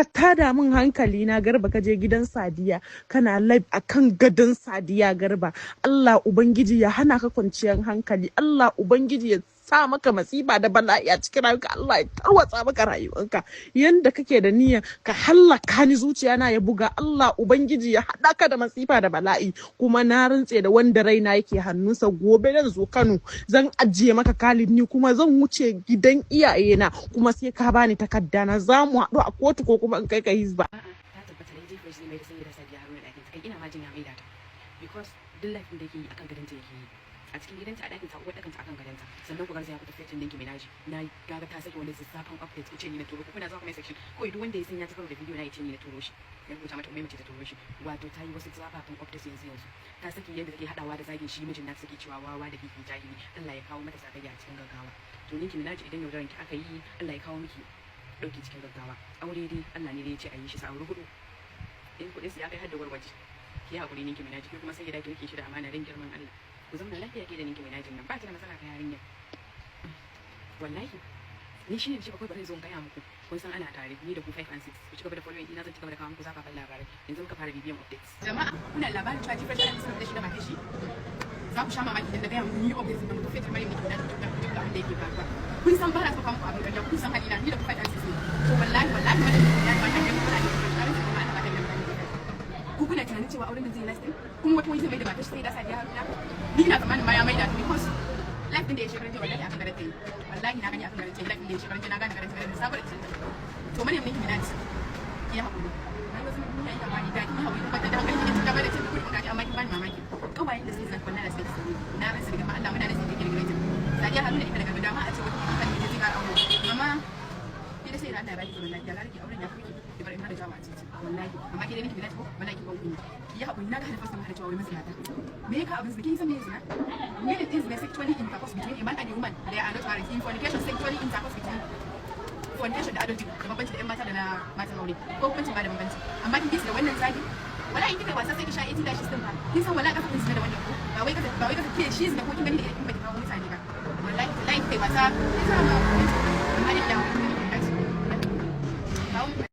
Ka tada min hankali na, Garba. Ka je gidan Sadiya kana live akan gadon Sadiya. Garba, Allah Ubangiji ya hana ka kwanciyar hankali. Allah Ubangiji ya sa maka masifa da bala'i a cikin rayuwarka. Allah ya tarwatsa maka rayuwarka. Yanda kake da niyya ka hallaka ni, zuciya na ya buga, Allah Ubangiji ya haɗa ka da masifa da bala'i. Kuma na rantse da wanda raina yake hannunsa, gobe zan zo Kano, zan ajiye maka Khalid, ni kuma zan wuce gidan iyayena, kuma sai ka bani takarda na. Za mu haɗu a kotu ko kuma in kai ka Hisba. A'a, ta tabbata dai Fresh zai mai da sanya da Sadiya Haruna ɗakin ta. Kai, ina ma jin ya maida ta. Because duk laifin da yake yi akan gadonta yake yi. A cikin gidanta, a ɗakin ta, uwar ɗakin ta, akan gadonta. Sannan ku garzaya ku tafi ɗin Nicki Minaj. Na gaga ta saki wani zazzafan update, ku ce ni na turo ku. Kuna zuwa comment section. Kawai duk wanda ya san ya ci karo da bidiyo na ya ce ni na turo shi. Ya rubuta mata Umaima ce ta turo shi. Wato ta yi wasu zafafan updates yanzu yanzu. Ta saki yadda take haɗawa da zagin shi mijin na, saki cewa wawa da kiki jahili. Allah ya kawo mata sakayya a cikin gaggawa. To Nicki Minaj, idan yaudaran ki aka yi, Allah ya kawo miki ɗauki cikin gaggawa. Aure dai Allah ne dai ya ce a yi shi, sa aure hudu. In kuɗin su ya kai har da gwargwaji. Ki haƙuri, Nicki Minaj, ki kuma sai gida ki rike shi da amana don girman Allah. Ku zauna lafiya ke da Nicki Minaj nan, ba ta da matsala ka yarinya. Wallahi ni shi ne da shi bakwai, bari zo in gaya muku. Kun san ana tare ni da ku 5 and 6. Ku ci gaba da following ina, zan ci gaba da kawo muku zafafan labarai. Yanzu muka fara bibiyan updates. Jama'a, kuna labarin cewa Jifar Shara sanar da shi da matar shi? Za ku sha mamaki idan na gaya muku ni updates da muku fetur Maryam ne da duk duk abin da yake faruwa. Kun san ba na so kawo muku abin ƙarya, kun san halina, ni da ku 5 and 6 ne. To wallahi wallahi wannan ya ba ta gidan mutane da jama'a ba ta gidan mutane. Ku kuna tunanin cewa auren nan zai lasting? Kuma wata wai zai mai da matar shi sai da Sadiya Haruna? Ni ina tsammanin ma ya mai da ta, because live din da ya shekaran jiya, wallahi akan garin ta yi. Wallahi na gani akan garin ta yi live din da ya shekaran jiya, na gane garin ta da sabar ta. To Maryam Nicki Minaj, ki haƙuri. Ai wasu duniya ita ma ni da ki haƙuri, kwanta da hankali, ki ci gaba da cin kuɗin gaji, amma kin bani mamaki. Kawayen da suke zaka wallahi sai ki sani. Na rasa daga Allah muna nan sai kike regretting. Sadiya Haruna ita daga dama a ce wata kan ne zai ƙara aure. Amma ki da sai da Allah ya baki zaman lafiya, gara ki auren ya fi ki bar in hada jawa a titi. Wallahi amma ki da Nicki Minaj ko wallahi ki ban kunya. Ki yi haƙuri, na ga hada fasta hada cewa wai maziyata. Me ya ka abin zina? Kin san me zina? Me it is sexually intercourse between a man and a woman. They are not married. In fornication, sexually intercourse between fornication da adultery da bambanci da yan mata da na matan aure ko hukuncin ba da bambanci, amma kin bisa da wannan zagi, wala in kika wasa sai ki sha 80 lashes din fa. Kin san wala kafin zina da wannan ko ba wai kafa ke shi zina ko kin gani da kin baki kawo mutane ba. Wallahi wallahi kai wasa kin san ma, amma dai da kawo.